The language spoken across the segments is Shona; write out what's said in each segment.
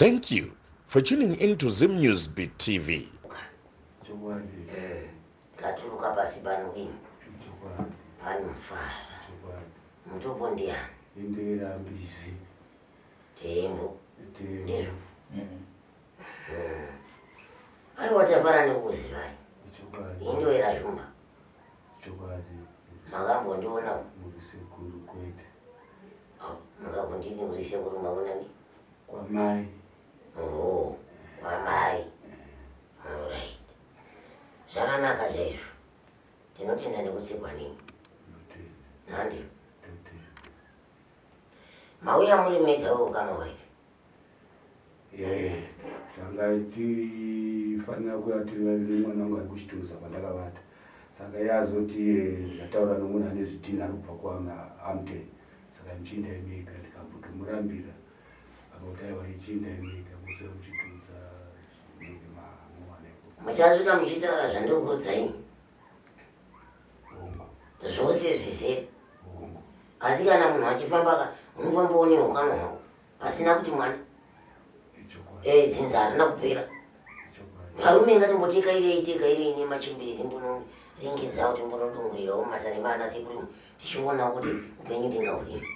Thank you for tuning in to Zim News Beat TV. Eh, Katuruka pasi pano kini panomufara mutupo ndiyani? Indera mbizi. Tembo. Ndizvo. Hmm. Aiwa tafara nekukuzivai. Indoera shumba. Chokwadi. Makambondiona? Muri sekuru kwete. Oh, mungambonditi muri sekuru maonani? Kwamai. Oh, kwamai. Alright. Zvakanaka chaizvo. Tinotenda nekutsikwa nemi. Handi. Mauya muri mega ukama hwaipi? Yeah, tanga tifanira kuya tiri vaviri nemwana wangu ari kuchituza kwandakavata saka iye azoti eh, ndataura nomunhu ane zvidhina ari kubva kuamten saka ndichiinda imega ndikambotomurambira akauti aiwa ichiinda imega kuziva kuchitudza zvinenge mamuwana ikoko Muchasvika muchitaura zvandikuudzai hongu zvose zvizere. hongu Asi kana munhu achifamba ka unofamba une ukama hwako pasina kuti mwana eh, dzinza harina kupera varume ngatimbotiikairei tiikairei nemachembere timbonoringidzawo timbonodungurirawo mumatare maana sekuru tichionawo kuti upenyu tingaudini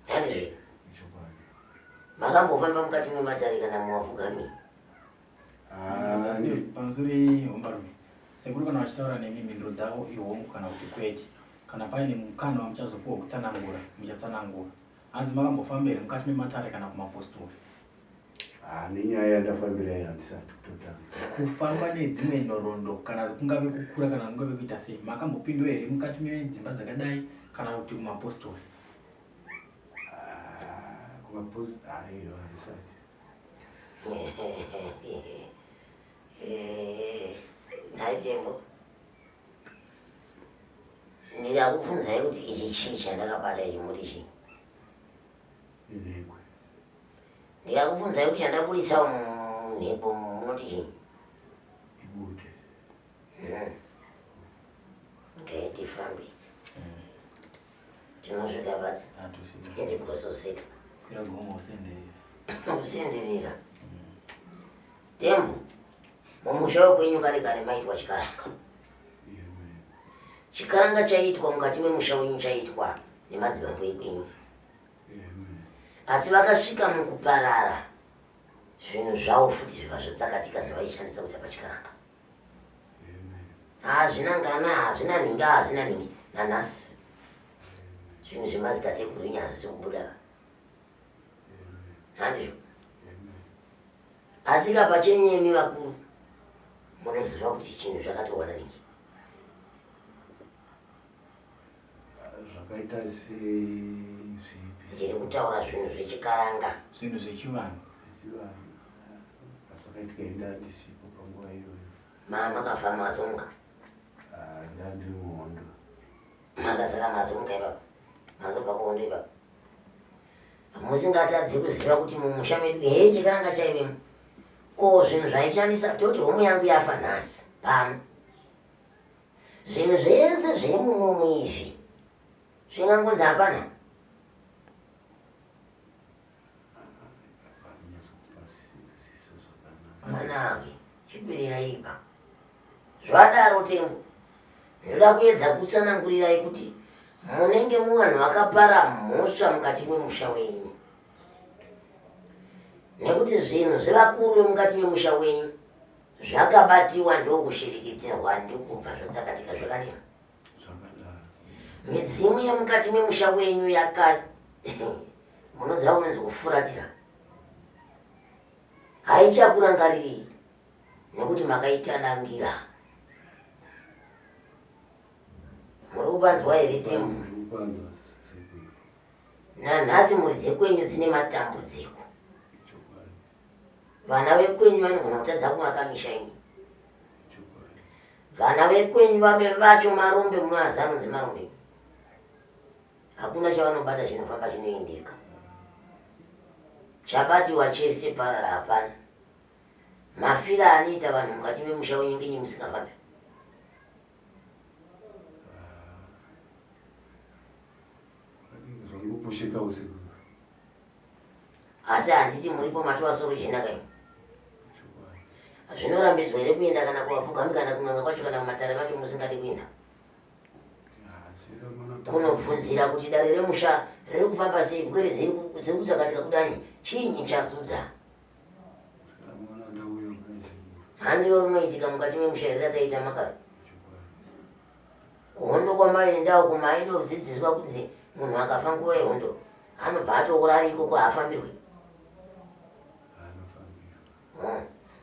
handizve makambofamba mukati mematare kana muwafugami ah, pamusoro hombarume sekuru kana vachitaura nemi mhinduro dzavo ihongu kana kuti kwete kana paine mukana wamuchazopuwa kutsanangura muchatsanangura Hanzi makambofamba here mukati mematare kana kumapostori? Ah, nenyaya yandafambira iyi handisati kutotanga. Kufamba nedzimwe nhoroondo kana kungave kukura kana kungave kuita sei, makambopindwa here mukati medzimba dzakadai kana kuti kumapostori? Ah, kumapostori aiwa handisati. Eh, nhai Tembo. Ndikakubvunzai kuti ichi chii chandakabata ichi muti chii? Inhekwe. Ndikakubvunzai kuti chandaburitsa munhepo munoti chii? Ibute. Hmm. Okay, tifambe. Tinosvika batsi. Tigososeka. Kwira gomo usenderera. Usenderera. Tembo. Mumusha wekwenyu kare kare maitwa chikaranga. Chikaranga chaiitwa mukati memusha wenyu chaiitwa nemadzibambo ekwenyu. Asi vakasvika mukuparara zvinhu zvavo futi zviva zvatsakatika zvavaishandisa kuita pachikaranga. Hazvina ngana, hazvina nhingi, hazvina nhingi nanhasi. Zvinhu zvemadzitateguru enyu hazvisi kubuda. Handizvo? Asika pachenyu imi vakuru munoziva kuti chinhu zvakatorwa naningi. Zvakaita sei zvipi? Ndiri kutaura zvinhu zvechikaranga. Zvinhu zvechivanhu. Zvechivanhu. Zvakaitika inda ndisipo panguva iyoyo. Ma makafa mazonga. Ah, ndandiri muhondo. Makasara mazonga ipapa. Mazobva kuhondo ipapa. Musingatadzi kuziva kuti mumusha medu hee chikaranga chaivemo. Ko zvinhu zvaishandisa toti homwe yangu yafa nhasi pano. Zvinhu zvese zviri munomu izvi zvingangonzi hapana. Mwanake chikwirira ipa. Zvadaro Tembo, ndoda kuedza kutsanangurirai kuti munenge muvanhu vakapara mhosva mukati memusha wenyu nekuti zvinhu zvevakuru vemukati memusha wenyu zvakabatiwa ndokushirikitirwa ndikubva zvatsakatika zvakadini midzimu yemukati memusha wenyu yaka munoziva kunonzi kufuratira haichakurangarirei nekuti makaitanangira muri kupanzwa here temu nanhasi mhuri dzekwenyu dzine matambudziko vana vekwenyu vanogona kutadza kuvaka misha imi vana vekwenyu vame vacho marombe munoazi anonzi marombe hakuna chavanobata chinofamba chinoendeka chabatiwa chese parara hapana Mafira anoita vanhu mukati memusha wenyu ngenyi musingafambi? Zvangoposheka usiku. Asi handiti muripo matova soro jena kai. Zvinorambidzwa here kuenda kana kuvapfugami kana kun'anga kwacho kana kumatare macho musingadi kuenda? Kunobvunzira kuti dare remusha riri kufamba sei, pwere dziri kutsakatika kudani, chiinyi chadzudza? Handiro rinoitika mukati memusha here rataita makare? Kuhondo kwamaienda uko maidodzidziswa kunzi munhu akafa nguva yehondo anobva atoura ari ikoko haafambirwe.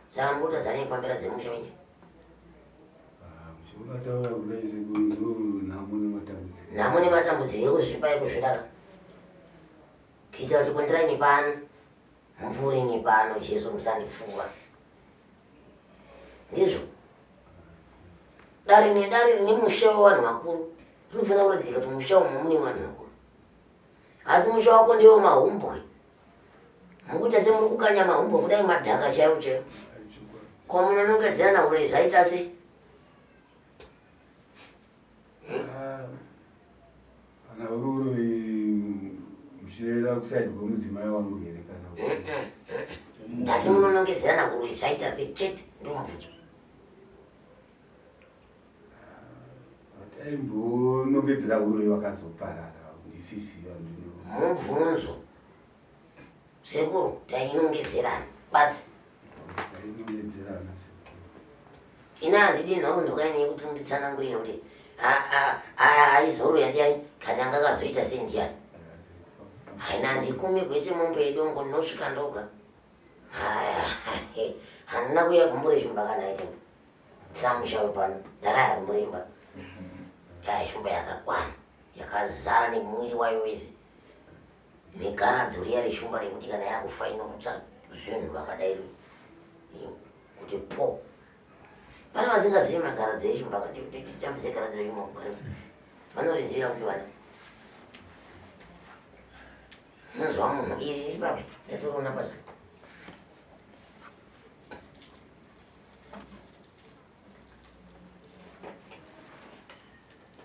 Saka murikutadza nei kufambira dzemusha wenyu? Nhamo nematambudziko ekuzvipa ekuzvidaka kuita kuti kundirai nepano mupfuure nepano Jesu musandipfuura. Ndizvo dare nedare rine musha wevanhu vakuru rinofanira kuratidzika kuti musha umu mune vanhu vakuru asi musha wako ndewe mahumbwe mukuita semuri kukanya mahumbwe kudai madhaka chaiwo chaiwo ko munonongedzerana kure zvaita sei Kana uri uroyi muchirevera kusaidi kwemudzimai wangu here kana ndati munonongedzerana kuroyi zvaita sei chete ndomubvunzo Taimbonongedzera uroyi vakazoparara ndisisi vandino mubvunzo Sekuru tainongedzerana batsi. Tainongedzerana sekuru. Ina handidi nhoroondo kaini yekuti munditsanangurire kuti aizoroya ndiani kati anga akazoita sei ndiani. Haina handikumi kwese mombe yedongo ndinosvika ndoga. Handina kuya gumbo reshumba kana itembo. Samusha wepano ndakaya gumbo remba. Shumba yakakwana yakazara nemwiri wayo wese. Negaradzo riya reshumba rekuti kana yakufa inorutsa zvinhu vakadai kuti po. Pane vasingazivi magaradzo eshumba nditambise garadzo reshumba kugara. Vanorizivira kupi vana? Unonzwa munhu iri riri papi? Ndatoriona pasa.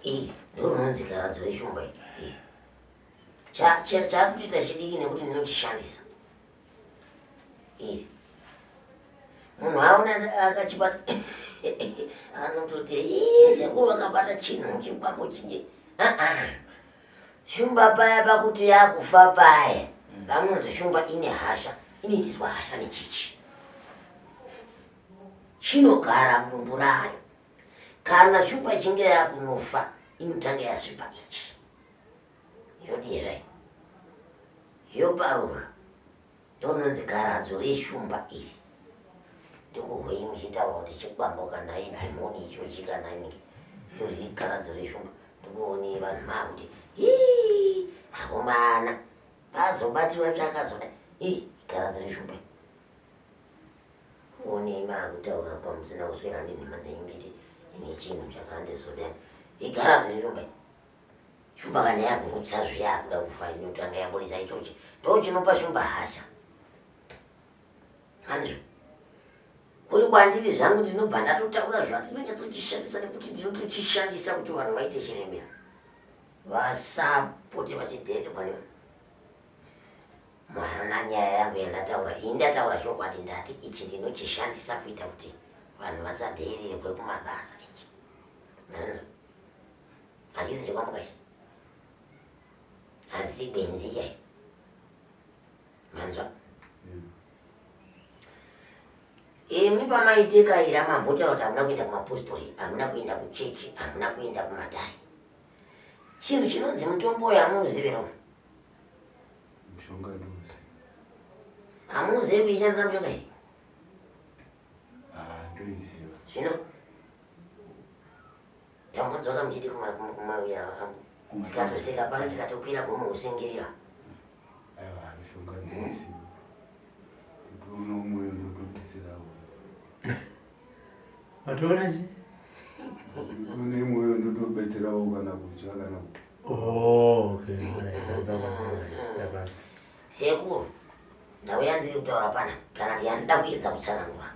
Iyi ndorinonzi garadzo reshumba iyi. Chakutoita chidiki nekuti ndinochishandisa iri munhu aona akachibata anototi ii sekuru vakabata chinhu chikwambo chide aa shumba paya pakuti yakufa paya pamunonzi shumba ine hasha inoitiswa hasha nechichi chinogara mudumbu rayo kana shumba ichinge yakunofa inotanga yasvipa ichi Yodira yoparura ndononzi garadzo reshumba iri ndikuhwei muchitaura kuti chikwambo kana idhimoni ichochi kana inenge iri garadzo reshumba ndikuonei vanhu maakuti hii akomana pazobatiwa zvakazoda ii garadzo reshumba Onei maakutaura pamusina kuswera nenhema dzenyu mbiti ine chinhu chakandizoda igaradzo reshumba Shumba kana yakurutsa zviya yakuda kufa inotanga yaburitsa ichochi ndochinopa shumba hasha handizvo kuri kwandiri zvangu ndinobva ndatotaura zvandinonyatsochishandisa nekuti ndinotochishandisa kuti vanhu vaite chiremera vasapote vachidheererwa nevanhu mwana nyaya yangu yandataura ini ndataura chokwadi ndati ichi ndinochishandisa kuita kuti vanhu vasadheererwe kumabasa ichi manzwa Hachisi chikwambo kai. Harisi gwenzi kai. Manzwa? Imi pamaitekaira mambotaura kuti hamuna kuenda kumapostori, hamuna kuenda kuchechi, hamuna kuenda kumatare. Chinhu chinonzi mutombo uyo hamuuzivi here? Mushonga ndouziva. Hamuuzivi kuishandisa mushonga iyi? Ah, ndoiziva. Zvino Tambonzwa muchiti kumauya tikatoseka pano tikatokwira gomo usengirira. Aiwa mishonga ndisiwo. Kutoona umwe ndotobetserawo. Watoona chi? Kutoona imwe ndotobetserawo kana kudya kana Oh, okay. Alright, that's that one. Alright, that was. Sekuru, nhau yandiri kutaura pana kana kuti yandida kuedza kutsanangura.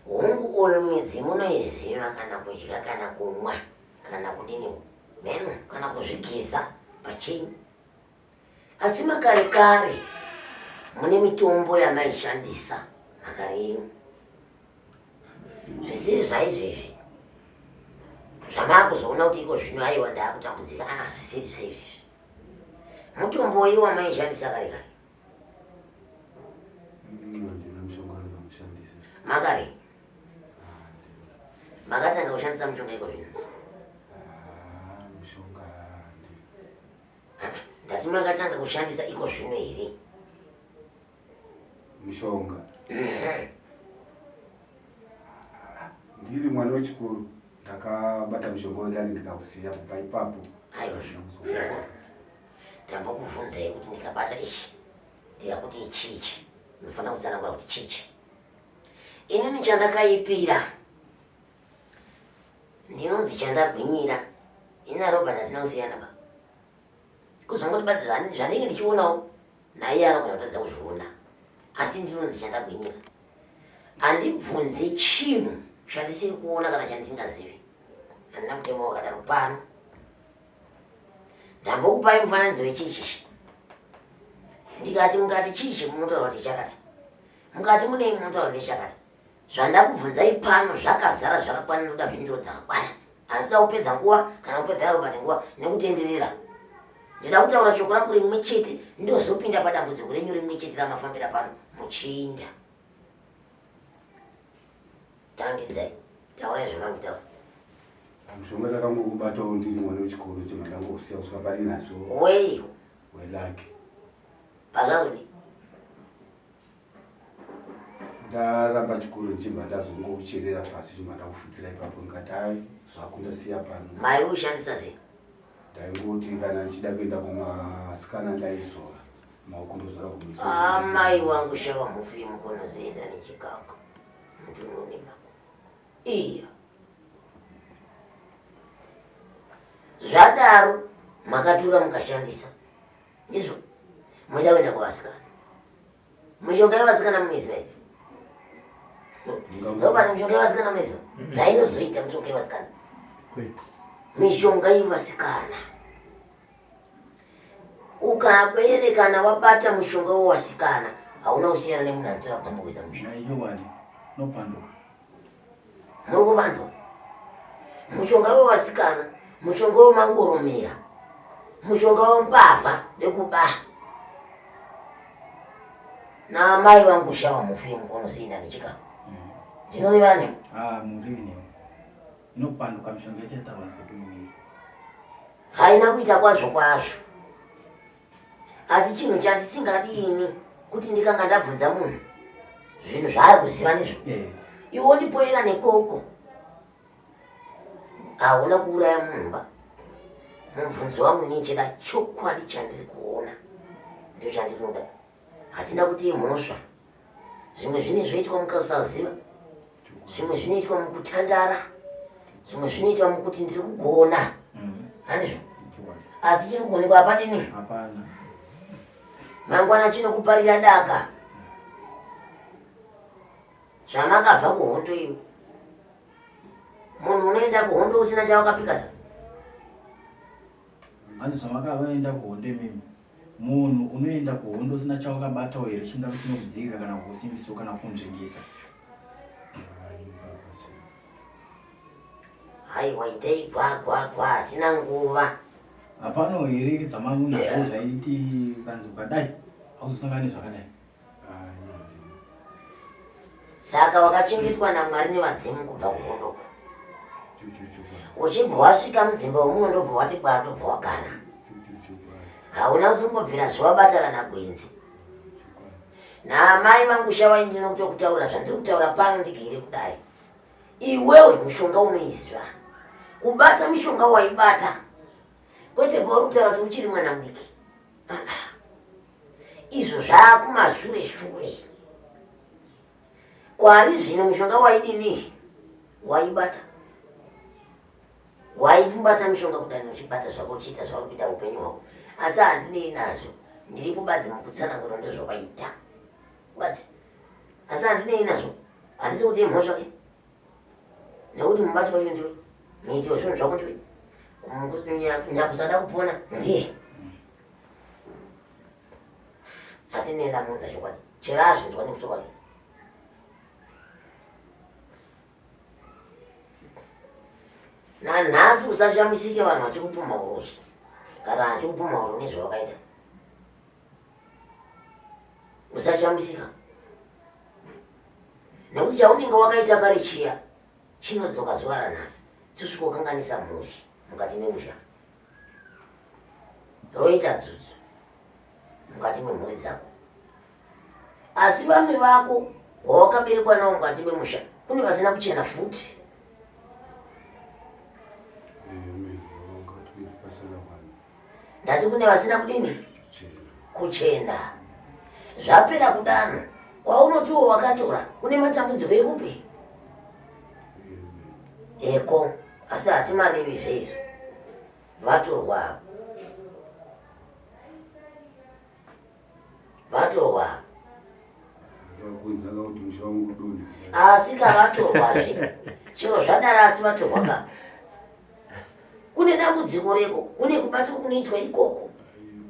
Hongu uyu midzimu unoiziva kana kudya kana kumwa kana kudini mheno kana kuzvigeza pachenyu. Asi makare kare Mune mitombo yamaishandisa makare enyu zvisiri zvaizvezvi zvamakuzoona kuti iko zvino aiwa ndaakutambudzika ah zvisiri zvaizvezvi mutombo uyu wamaishandisa kare kare makare makatanga kushandisa mushonga iko zvino ah, ndati makatanga kushandisa iko zvino here Mishonga. Ndiri mwana wechikoro ndakabata mushonga wedare ndikausiya kubva ipapo. Aiwa sekuru. Ndambokubvunzai kuti ndikabata ichi ndikakuti ichi ichi munofanira kutsanangura kuti chichi. Inini chandakaipira ndinonzi chandagwinyira ini naRobert hatina kusiyana ba. Kuzongoti badzi zvandinenge ndichionawo Naiye anogona kutadza kuzviona asi ndinonzi chandagwinyira. Handibvunze chinhu chandisiri kuona kana chandisingazivi. Handina mutemo wakadaro pano. Ndambokupai mufananidzo wechichi. Ndikati mukati chichi munotaura kuti chakati. Mukati munei munotaura kuti chakati. Zvandakubvunzai pano zvakazara zvakakwana ndoda mhinduro dzakakwana. Handisida kupedza nguva kana kupedza Robert nguva nekutenderera. Ndida kutaura shoko rangu rimwe chete ndozopinda padambudziko renyu rimwe chete ramafambira pano muchiinda. Tangidzai, taurai zvamamutaura. Mushonga ndakangokubatawo ndiri mwana wechikoro chema ndangokusiya kusvika pari nhasi. Wei? Welake. Pazvazodii? Ndaramba chikoro ndichibva ndazongoucherera pasi chibva ndakufudzira ipapo ndikati ai zvako ndasiya pano. Mai ushandisa sei? Ndaingoti kana ndichida kuenda kumasikana ndaizora maoko ndozora kumeso. Amai wangu shava mhofu yemukono zienda nechikaka mutunhu mako. Iya. Zvadaro makatura mukashandisa. Ndizvo. Moda kuenda kuvasikana. Mishonga yevasikana munoiziva here? Robert, mishonga yevasikana munoiziva? Zvainozoita mishonga yevasikana. Mishonga yevasikana. Ukaberekana wabata mushonga wevasikana, hauna kusiyana nemunhu anotora gumbo kuisa mushonga. Ichokwadi, nopanduka. Muri kuvanzwa? Mushonga wevasikana, mushonga wemangoromera, mushonga wembavha vekuba. Naamai vangu shawa mufi mukono ziinda nechikafu. Ndinoreva nemi. Ah, murivi nemi. Inopanduka mishonga yese yataurwa nasekuru iyi. Haina kuita kwazvo kwazvo. Asi chinhu chandisingadi ini kuti ndikanga ndabvunza munhu zvinhu zvaari kuziva ndizvo eh. iwe wondipoyera nekoko hauna kuuraya munhu ba mubvunzo wangu nichida chokwadi chandiri kuona ndicho chandinoda hatina kuti imhosva zvimwe zvine zvoitwa mukasaziva zvimwe zvinoitwa mukutandara zvimwe zvinoitwa mukuti ndiri kugona mm. handizvo asi chiri kugonekwa hapadini mangwana chinokuparira daka zvamakabva kuhondo imi munhu unoenda kuhondo usina chawakapika hanzi zvamakavaenda kuhondo imimi Munhu unoenda kuhondo usina chawakabatawo here chingave chinokudzivirira kana kukusimbisawo kana kukunzvengesa? Haiwa itai gwa gwa gwa hatina nguva. Hapano here dzamanunazvo zvaiti ukanzi ukadai hauzosangani nezvakadai? Saka wakachengetwa naMwari nevadzimu kubva kuhondo uchibva wasvika mudzimba wemuno ndobva wati kwaa ndobva wagara hauna kuzombobvira zvawabata kana gwenzi naamai vangu shavai ndinokutokutaura zvandiri kutaura pano ndigere kudai iwewe mushonga unoiziva kubata mishonga waibata kwete pauri kutaura kuti uchiri mwana mudiki ah, ah. Izvo zvaakumashure shure. Kwari zvino mushonga waidini? Waibata. Waipfumbata mishonga kudani uchibata zvako uchiita zvauri kuita upenyu hwako. Asi handinei nazvo. Ndiri kubadzi mukutsanangura ndozvawaita. Badzi. Asi handinei nazvo. Handisi kuti imhosva ke. Nekuti mubati wacho ndiwe. Muiti wezvinhu zvako ndiwe. Nyakusada kupona ndiye. Asi nene ndamuudza chokwadi. Chero azvinzwa nemusoro wake. Nanhasi usashamisike vanhu vachikupumha urozvi kana vachikupumha uro nezvawakaita. Usashamisika. Nekuti chaunenge wakaita kare chiya chinodzoka zuva ranhasi chosvikokanganisa mhuri mukati memusha. Roita dzudzu mukati memhuri dzako. Asi vamwe vako wawakaberekwa navo mukati memusha kune vasina kuchena futi. Ndati kune vasina kudini? Kuchena. Zvapera kudano kwaunotiwo wakatora kune matambudziko ekupi? Eko, asi hatimarevi zveizvo. Vatorwa ava. Vatorwa ava. Asi ka vatorwazve. Chero zvadaro asi vatorwa ka. Kune dambudziko reko, kune kubatwa kunoitwa ikoko.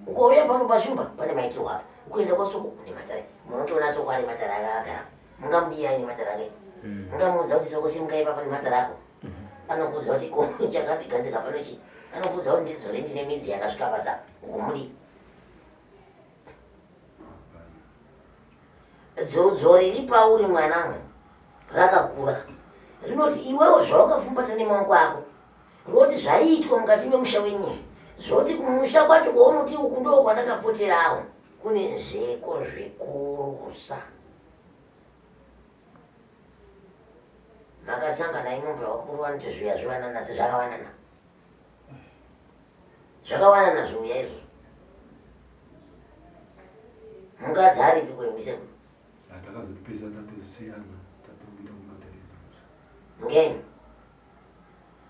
Ukauya pano pashumba pane maitirwo apa. Ukuenda kwasoko kune matare. Munotoona soko ane matare akagara. Mungamudiya aine matare ake. Mungamuudza kuti soko simuka ipapo nematare ako. Anokuudza kuti ko chakandigadzika pano chii. Anokuudza kuti ndidzore ndine midzi yakasvika pasa. Ukumudii. Dzodzo riri pauri mwanangu rakakura rinoti iwewo zvawakafumbata nemaoko ako roti zvaiitwa mukati memusha wenyu zvoti kumusha kwacho kwaunoti uku ndoo kwandakapoterawo kune zveko zvikurusa makasangana imombe vakuru vanoti zviya zvivanana sezvakavanana Zvakawanana zviuya izvo. Mukadzi aripi kuemisa? Takazotipesa tatosiyana tatoenda kumatare. Ngeni?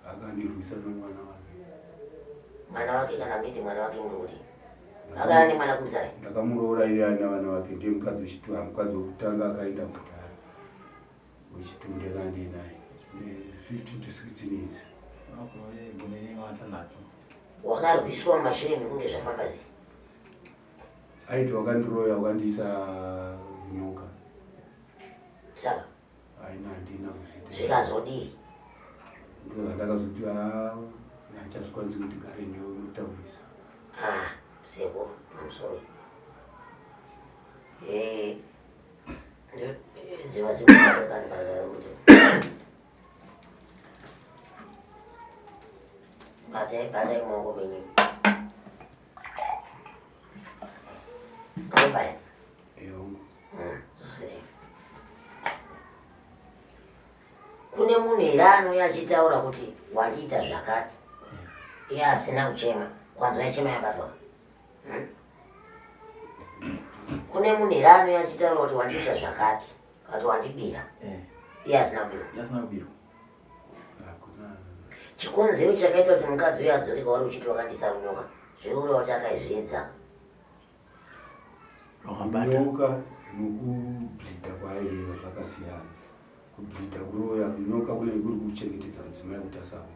Akandirwisa nomwana wake. Mwana wake kana miti mwana wake muri kuti? Akaya nemwana kumusara? Ndakamuroora iye aina vana vake ndiye mukadzi wechitwa mukadzi wekutanga akaenda kudhara. Wechitunde nandinaye 15 to 16 years. Makore gumi nematanhatu. Wakarwiswa mumashure mekunge zvafamba sei? Aiti wakandiroya wakandiisa nyoka. Saka? Aina handina kuzviita. Zvikazodii? Ndozvandakazoti ah handichazvikwanisi kuti gare newe unotaurisa. Ah, sekuru pamusoro. Eh, ziva ziva batai batai maoko penyu kanobaya kune munhu here anouya achitaura kuti wandiita zvakati iye asina kuchema kwanzwa yachema yabatwa hmm? Kune munhu here anouya achitaura kuti wandiita zvakati kati wandibira eh. iye asina kubirwa? Asina kubirwa. Chikonzero chakaita kuti mukadzi uyo adzoke kwauri uchiti wakandisa runyoka zviri kureva kuti akaizviedza. Runyoka nokubleeda kwaaireva zvakasiyana. Kubleeda kuroya, runyoka kunenge kuri kuchengetedza mudzimai kuti asaura.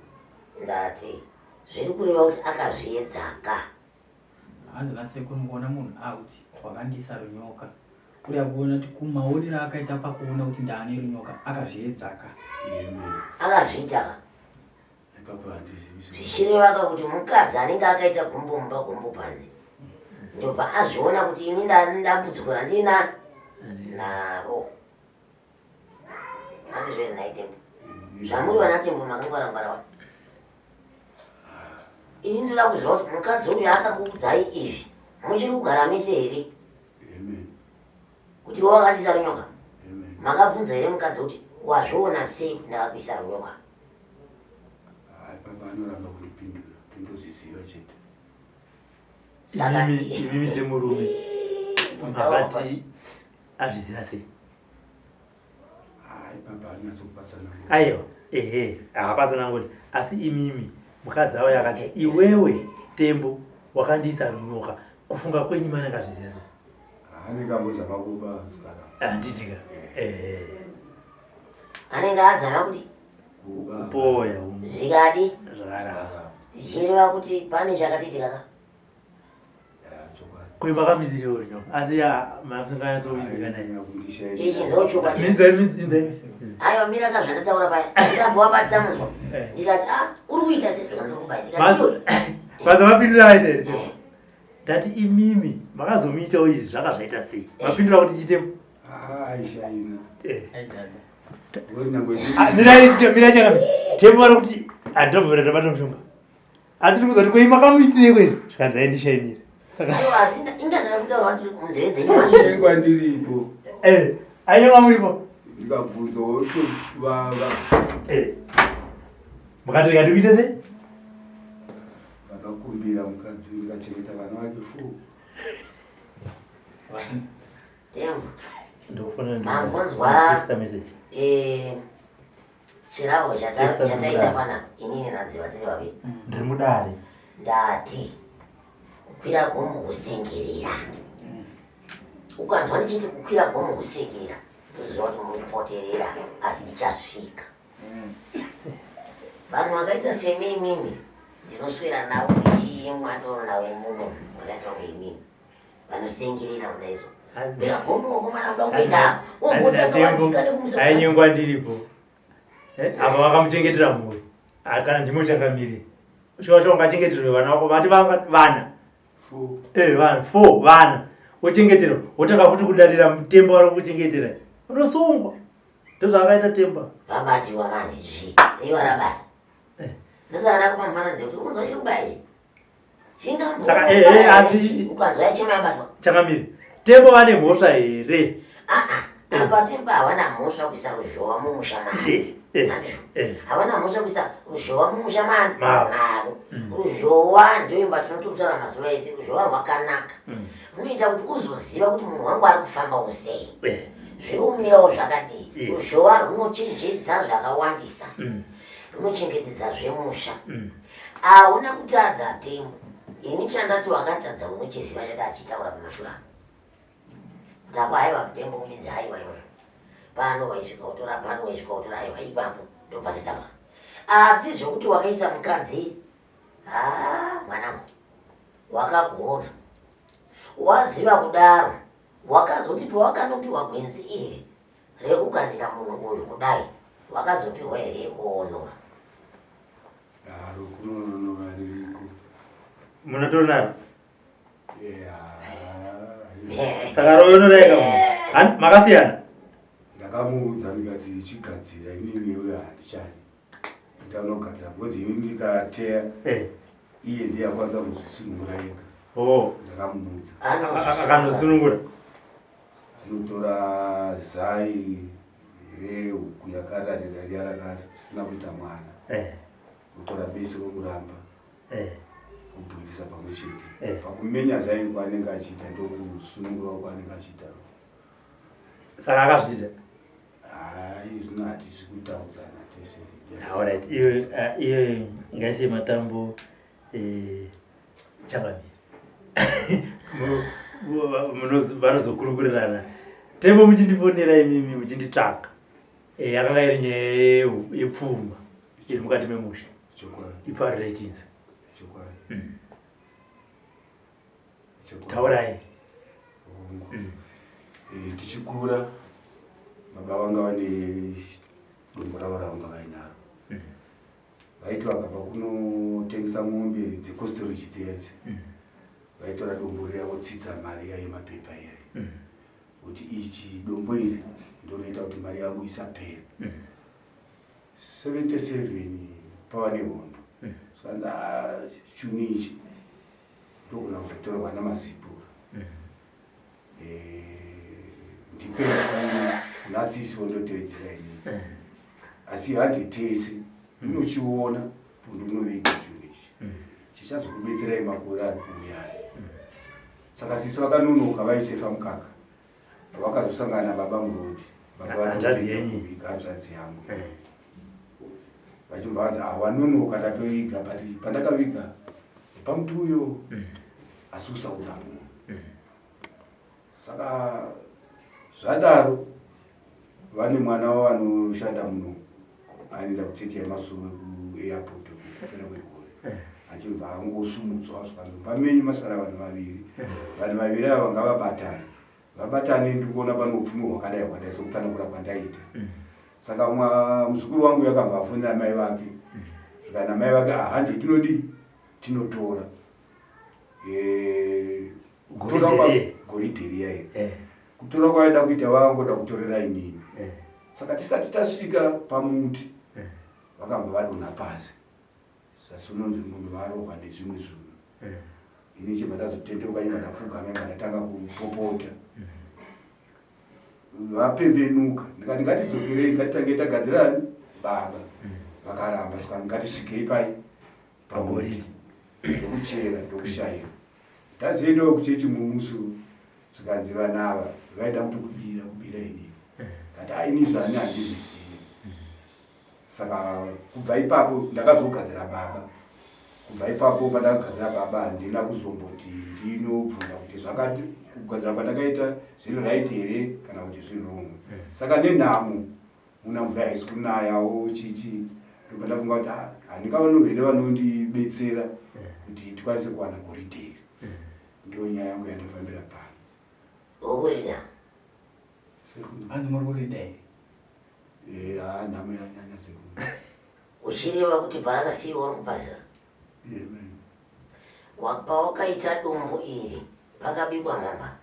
Ndati zviri kureva kuti akazviedzaka. Hanzi nasekuru mukuona munhu akuti wakandiisa runyoka kuda kuona kuti kumaonero akaita pakuona kuti ndaane runyoka akazviedzaka. Akazviitaka. Zvichirevaka kuti mukadzi anenge akaita gumbo mumba gumbo panze ndobva azviona kuti ini ndambudziko randina naro. Handizvo here nhai Tembo? Zvamuri vana Tembo makangwara ngwara wani. Ini ndoda kuziva kuti mukadzi uyu akakuudzai izvi muchiri kugara mese here? Kuti iwe wakandisa runyoka? Makabvunza here mukadzi kuti wazviona sei kuti ndakakuisa runyoka? Baba anoramba kundipindura, ndozviziva chete. Imimi semurume makati azviziva sei? Aiwa, ehe, haapatsananguri. Asi imimi mukadzi avo yakati iwewe Tembo wakandiisa runyoka, kufunga kwenyu mane akazviziva sei? Anenge ambozama kuba handiti ka? Ehe, anenge azama kudi kupoya zvikadi zvakaramba zvichireva kuti pane chakatiitika ka. Kwe makamisiriwo runyoka asi ya mamusinganyatsowidzika naye. Ainyanya kundishainira. Ichi ndochokwadi. Minzwa minzwa imbe. Aiwa mira ka zvandataura paya. Ndambovabatisa munzwa. Eh. Ndikati ah uri kuita sei zvikanzi uri kubaya. Ndikati Mazo iwe. mazo mapindura vaita here Tembo? Ndati imimi makazomuitawo izvi zvaka zvaita sei? Mapindura kuti chitemo. Ah, aishaina. Eh. Aidada. Ngori nyangwe Ah, mirai mirai chakami. Tembo vari kuti andobvira ndabata mushonga. Asi tiri kuzoti koi makamuitirei izvi? Zvikanzi aindishainira. Saka Aiwa asi inga ndada kutaura kuti munzeve dzenyu mazvinzwa. ndingwa ndiripo eh ainyanga muripo. ndikabvunzwa wotovava Eh. Mukati ndikati kuite sei? ndakakumbira mukadzi uyu ndikachengeta vana vake fo Tembo. Ndokufonera Mangonzwa. Text message. Eh, chirawo Text chataita mudare. panapa inini nadziva tiri vaviri. Ndiri mudare. Ndati kukwira gomo kusengerera. Ukanzwa ndichiti kukwira gomo kusengerera ndoziva kuti muri kupoterera asi tichasvika. Vanhu vakaita semi imimi ndinoswera navo ndichimwa doro navo muno vakaita kunge imimi vanosengerera kudai so. Kwira gomo wakomana kuda kuita apa wongotanga watsika nekumusoro. Ainyengwa ndiripo. Eh, apa vakamuchengetera mhuri. Ah, kana ndimo changamire. Shuwa shuwa ungachengeterwe vana vako vati vanga vana. fo Eh, vana four vana. Wochengeterwa, wotanga futi kudarira mutembo vari kuchengetera. Unosungwa. Ndozvaakaita temba. Vabatiwa manje zvi ivo rabata. Eh. Ndosaka ndakupa mufananidzo kuti unzwa chiri kubaya ichi. Saka, eh, eh, asi- ukanzwa yachema yabatwa. Changamire. Tembo vane mhosva here? Ah, ah, apa tembo hawana mhosva kuisa ruzhowa mumusha mavo. Eh, eh, Handizvo. eh. Havana mhosva kuisa ruzhowa mumusha mani Mavo. mavo. Ruzhowa ndoimba tinototaura mazuva ese ruzhowa rwakanaka. Runoita kuti uzoziva kuti munhu wangu ari kufambawo sei. Eh. Zviri kumirawo zvakadii. Eh. Ruzhowa runochenjedza zvakawandisa. Mm. Runochengetedza zvemusha. Mm. Hauna kutadza tembo. Ini chandati wakatadza unochiziva chati achitaura pamashura. Kuti ako haiwa mutembo unidzi haiwa iwe. Pano waisvika utora pano waisvika utora haiwa ipapo ndopatitaura. Asi zvekuti wakaisa mukadzi haa mwanangu wakagona. Waziva kudaro wakazoti pawakanopiwa gwenzi iri rekugadzira munhu uyu kudai wakazopiwa here yekuonora. aro kunononora ririko Munotori naro. Yeah. Saka royonoraika munhu. Hani makasiyana. ndakamuudza ndikati chigadzira inini iwe handichadi ndanogadzira because ini ndikateya Eh. iye ndiye akwanisa kuzvisunungura ega Oh. ndakamuudza Akanosunungura. anotora zai rehuku yakararira riya rakasina kuita mwana Eh. otora besi romuramba Eh. obhoirisa pamwe chete Eh. pakumenya zai kwaanenge achiita ndokusunungura kwaanenge achiita Saka akazviita. hai zvino hatisi kutaudzana tese Alright, iwe ah, iwe ngaise matambo eh changamire. Vanozokurukurirana. Tembo muchindifonera imimi muchinditsvaka. Eh yakanga iri nyaya yepfuma iri mukati memusha. Chokwadi, Iparire tinzwe. chokwadi. Chokwadi. Taurai. Hongu. Eh, tichikura baba vanga vane dombo ravo ravanga vainaro vaiti vakabva kunotengesa mombe dzekostoriji dzedze vaitora dombo riya votsitsa mari iya yemapepa iyai kuti ichi dombo iri ndorinoita kuti mari yangu isapera 77 pava nehondo zvikanzi "Ah, chuni ichi ndogona kuzotorwa namazipura ndipe kuna sisi wondotevedzera inini asi handitese unochiona pundu unoviga chinhu ichi chichazokubetserai makore ari kuuya saka sisi vakanonoka vaisefa mukaka vakazosangana nababa murodi baba Hanzvadzi vatopedza yenyu? kuviga hanzvadzi yangu vachibva vanzi "Ah, wanonoka ndatoviga but pandakaviga pamuti uyo asi usaudza munhu saka zvadaro vane mwana wavanoshanda muno anoenda kuchechi yemasuwe kuairport kupera kwegore. Achibva angosumudzwa zvikanzi mumba menyu masara vanhu vaviri. Vanhu vaviri ava ngavabatane. Vabatane ndikuona pane upfumi hwakadai hwakadai sokutsanangura kwandaita. Saka muzukuru wangu yakabva afonera mai vake. Zvikanzi namai vake ah handi tinodii? Tinotora. Eh, goridhe riya iri. Eh. Kutora kwaida kuita vangoda kutorera inini. Eh. Saka tisati tasvika pamuti eh. vakabva vadonha pasi. Sasi unonzi munhu varohwa nezvimwe zvinhu. Eh. Ini chibva ndazotendeuka chibva ndapfugama chibva ndatanga kupopota. Vapembenuka ndikati ngatidzokerei ngatitange tagadzirani baba. Vakaramba zvikanzi ngatisvikei pai pamuti ndokuchera ndokushayira. Ndazoendawo kuchechi mumusi zvikanzi vana ava vaida kuti kubira kubira inini. Ndati aini zvani handizvizivi. Saka kubva ipapo ndakazogadzira baba. Kubva ipapo pandakagadzira baba handina kuzomboti ndinobvunza kuti zvakati kugadzira kwandakaita zviri right here kana kuti zviri wrong. Saka nenhamo muna mvura haisi kunayawo chichi ndobva ndafunga kuti ah, handingawaniwo here vanondibetsera kuti tikwanise kuwana goridhe iri. Ndiyo nyaya yangu yandafambira pano. Wokurida. Hanzi muri kurida here? Eh, ah, nhamo yanyanya sekuru. Uchireva kuti parakasiiwa uri kupazira? Amen. Pawakaita dombo iri pakabikwa mhamba.